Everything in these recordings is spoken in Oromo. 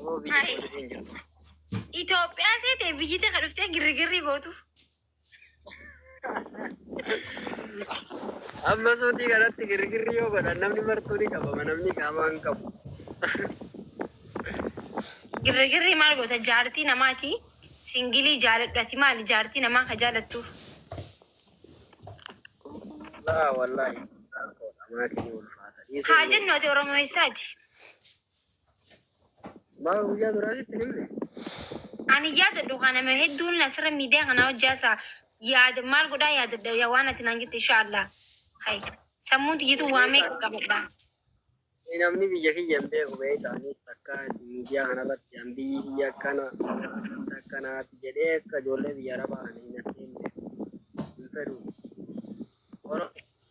Sababa biyya Hai. poolisiin jirtu. Itoophiyaa seete biyyi tee ka dhuftee girrigirrii gootuuf. Amma suutii kanatti girrigirri yoo godhan namni martuu ni qabama namni qaamaa hin qabu. Girrigirrii maal goota jaartii namaati singilii jaaladhu ati maali jaartii namaa ka jaalattuuf. Laa wallaahi rakkoodha maatiin ni ulfaata. Dhiisee Haa ni jennu ati Oromoo eessaati? Maa guyyaa duraa sitti hin himne? Ani yaadadhu kaa nama hedduun asirra miidiyaa kana hojjaasa yaada maal godhaa yaadadha yaa waan ati naan jette insha Allah. Hay sammuun tiyyitu waa meeqa qabadha. Namni biyya kiyya hin beeku beektaa anis takka miidiyaa kanarratti an biyyi kiyya akkana akkanaati jedhee akka ijoollee biyya arabaa kana hin hin beeku. Hin fedhu.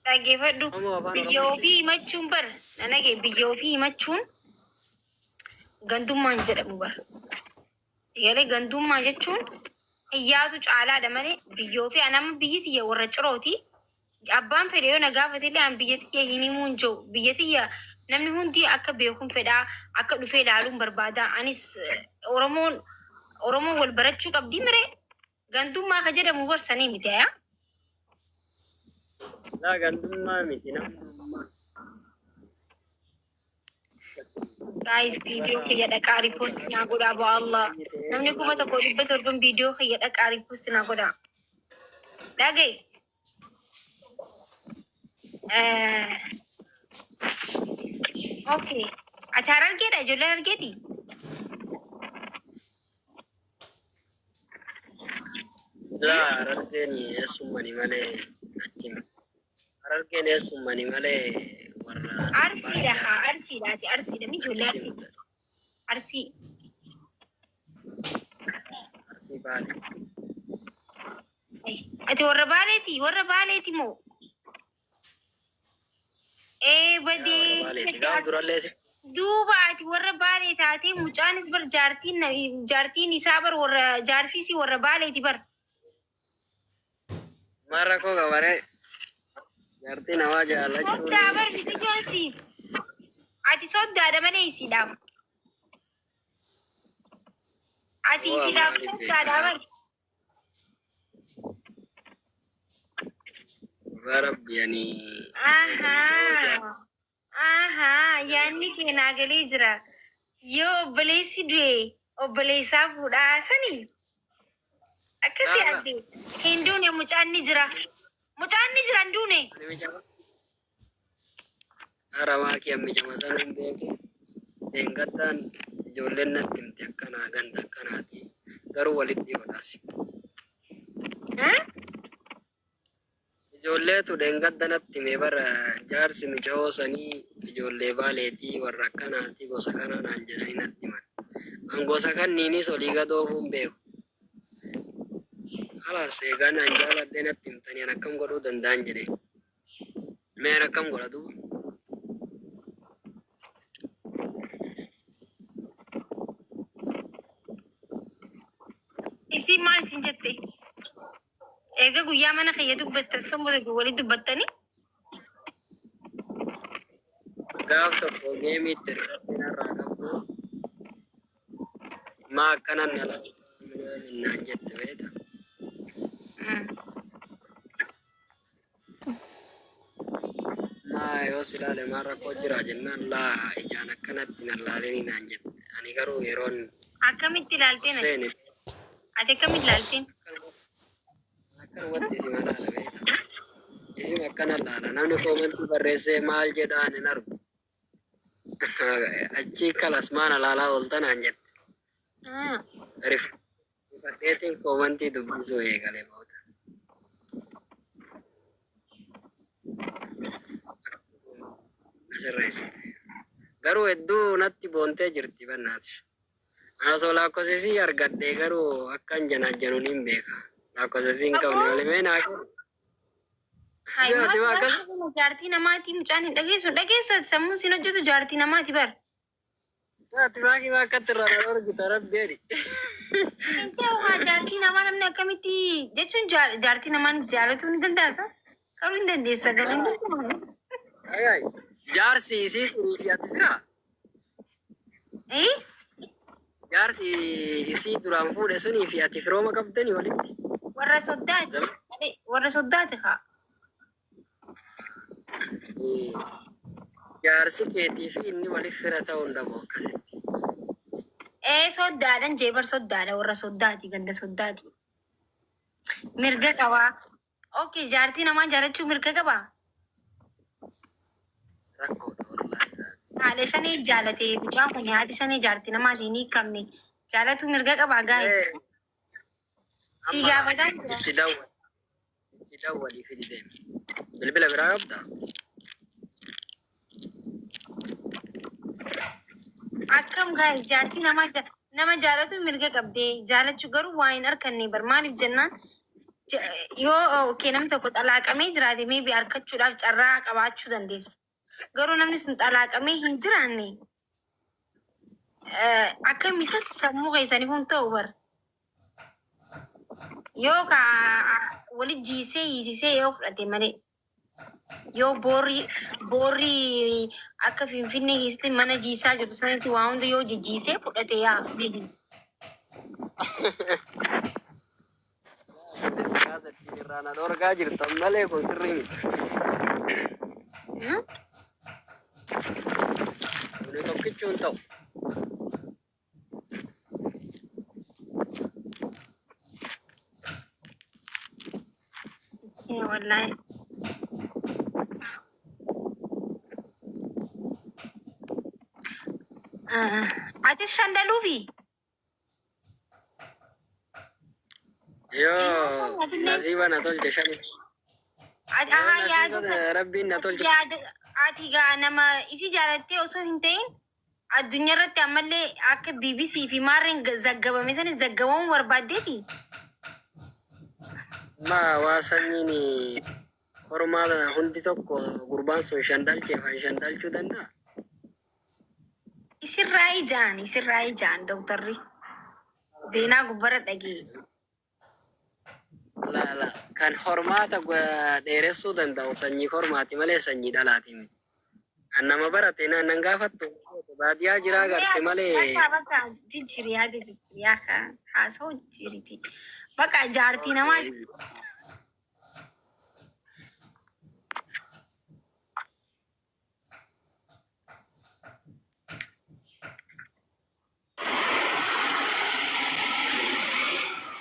Dhaggeeffadhu Oromoo afaan biyya Oromoo ofii himachuun bar na dhagaye biyya ofii himachuun gandummaan jedhamu bar. Sigalee gandummaa jechuun hiyyaatu caalaadha malee biyya ofii an amma biyyi tiyya warra cirooti. Abbaan fedhe yoo na gaafate illee an biyya tiyya hin himuu hin jiru. Biyya tiyya namni hundi akka beekuun fedhaa akka dhufee ilaaluun barbaada. Anis Oromoon Oromoon wal barachuu qabdi miree gandummaa ka jedhamu bar sanii miti ayaa. Laa gandummaa miti namni Guys, viidiyoo kiyya dhaqaa repost naa godhaa baa Allah. Namni 1700 viidiyoo kiyya dhaqaa repost naa godhaa. Dhaga'i. Okay. Ati harargeedha ijoollee harargeeti? Laa harargeen eessummani malee achi miti. Harargeen eessummani malee warra Arsiidha haa arsiidha ati arsiidha mi ijoollee arsiiti. Arsii. Arsii baale. Ay, Ati warra baaleeti warra baaleeti moo? Ee Yaa warra badee baaleeti. Gaafa durallee si Duuba ati warra baalee taatee mucaanis bar jaartiin jaartiin isaa bar warra jaarsiisii warra baaleeti bar. maal rakkoo qabaree jaartii namaa jaallachuun Soddaa bar mucayyoon siif. Ati soddaadha malee isiidhaaf. Ati waa isiidhaaf maaliif soddaadha beekaa? bar. Dhugaa rabbi ani Ahaa. Ahaa. Yaadni kee naa galee jira. Yoo obboleessi du'e obboleessaa fuudhaa sanii. Akkasii Laa adde. Hin duune mucaan ni jira. Mucaan ni jira hin duune. ani micama haramaa kiyya micama sanuu hin beeku. Deengaddaan ijoolleen natti himte akkanaa ganda akkanaati. Garuu walitti dhiyoodhaas. Ijoolleetu dheengadda natti hime bara jaarsi mica'oo sanii ijoollee baaleetii warra akkanaati gosa kanaa naan jedhanii natti himan. An gosa kanniinis olii gad oofuu hin beeku. Kalaas eegaa naan jaaladhee natti himtanii an akkam godhuu danda'an jedhee. Mee an akkam godha duuba? Isiin maal isin jette? Erga guyyaa mana kiyya dubbattan sun booda walitti dubbattanii Gaaf tokko geemii itti ergattee narraa qabdu maa akkanan na laaltaa minaamin naan jette beekta. Maa yoo si ilaale maal rakkoo jira jennaan laa ijaan akkanatti na laalinii naan jette. Ani garuu yeroon Akkamitti ilaalteen ati? seene Ati akkamitti ilaalteen? Akkanumatti isima laala beekta. Isima akkana laala. Namni koomantii barreessee maal jedhaan hin argu. Achii kalas maana laalaa oolta naan jette. Rifadheetiin koomantii dubbisuu eegale booda. Asirreessite. Garuu hedduu natti boontee jirti bannaati. Ana osoo lakkoofsisii argadhee garuu akkan janajjanuun hin beeka. Lakkoofsisii hin qabne malee mee naa kenni. Hai Ati maal waa maal akkas kana jaartii namaati mucaan hin dhageessu hin dhageessu ati sammuun siin hojjetu jaartii namaati bar. Ati maakii maa akkatti irraa na argita rabbi jedhi. Hin ta'u haa jaartii namaa namni akkamitti jechuun jaartii namaa jaalatuu ni danda'a garuu hin dandeessa garuu hin danda'amu. Ayyaay. Jaarsi isii sinii fi ati firaa? Eh? Jaarsi isii duraan fuudhe sunii fi ati firooma qabdanii walitti. Warra soddaati. Warra soddaati kaa. Jaarsi keetii fi inni waliif fira ta'uu hin dhabu akkasitti. Ee, soddaadhan jee bar, soddaadha, warra soddaati, ganda soddaati. Mirga qabaa. Okay, jaartii namaa jaalachuu mirga qabaa? Rakkoodha wallaahi. Haadha shanii jaalate mucaan kun, haadha shanii jaartii namaatiin hin hiikamne jaalatu mirga qabaa, guys? Si gaafataa jira. Itti dawwali. Itti dawwalii fidi deemi. Bilbila biraa qabdaa? Akkam guys, jaartii namaa nama jaalatu mirga qabdee jaalachuu, garuu waa hin arkanne bar. Maaliif jennaan, yoo okay, namni tokko xalaaqamee jiraate maybe arkachuudhaaf carraa qabaachuu dandeessa. Garuu namni sun xalaaqamee hin jiraanne akkam isas sammuu keessanii kun ta'u bar. Yoo ka wali jiisee hiisisee yoo fudhate malee. Yoo boorri akka Finfinnee keessatti mana jiisaa jirtu sanitti waa hunda yoo jijjiisee fudhate yaa. Irraa na dhorgaa jirtan malee kun sirrii miti. Kuni tokkichuu hin ta'u. Wallaahi. Ati shandaluufi? Yoo nasiiba na tolche shani. Ati aha yaadota Rabbiin na tolche. Yaada ati gaa nama isi jaalattee osoo hin ta'in addunyaa irratti ammallee akka BBC fi maarreen zaggabame sani zaggabamuu barbaaddeeti. Ma waa sanyiin kormaa hundi tokko gurbaan sun shan dhalchee fi shan dhalchuu danda'a? Isirraa ijaan, isirraa ijaan, dooktarri. Zeenaa gubbarra dhagee. La la, kan hormaata dheeressuu danda'u sanyii kormaati malee sanyii dhalaati miti. Kan nama barate nan gaafattu baadiyyaa jiraa garte malee. Bakka bakka jijjiiri, yaada jijjiiri, akka haasa'u jijjiiriti. Bakka jaartii namaa.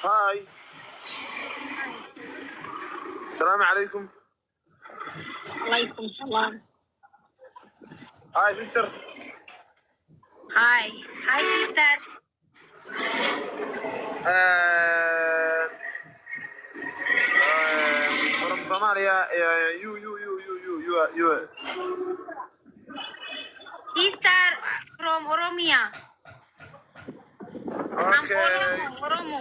Hi. السلام عليكم. Alaikum salam. Hi, sister. Hi. Hi, sister. From Somalia. You, you, you, you, you, you, you. Sister from Oromia. I'm Okay. Oromo, Oromo.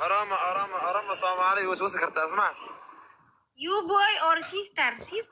Oromo, Oromo, Oromo, Somali. وس وس كرت اسمع. You boy or sister? Sister.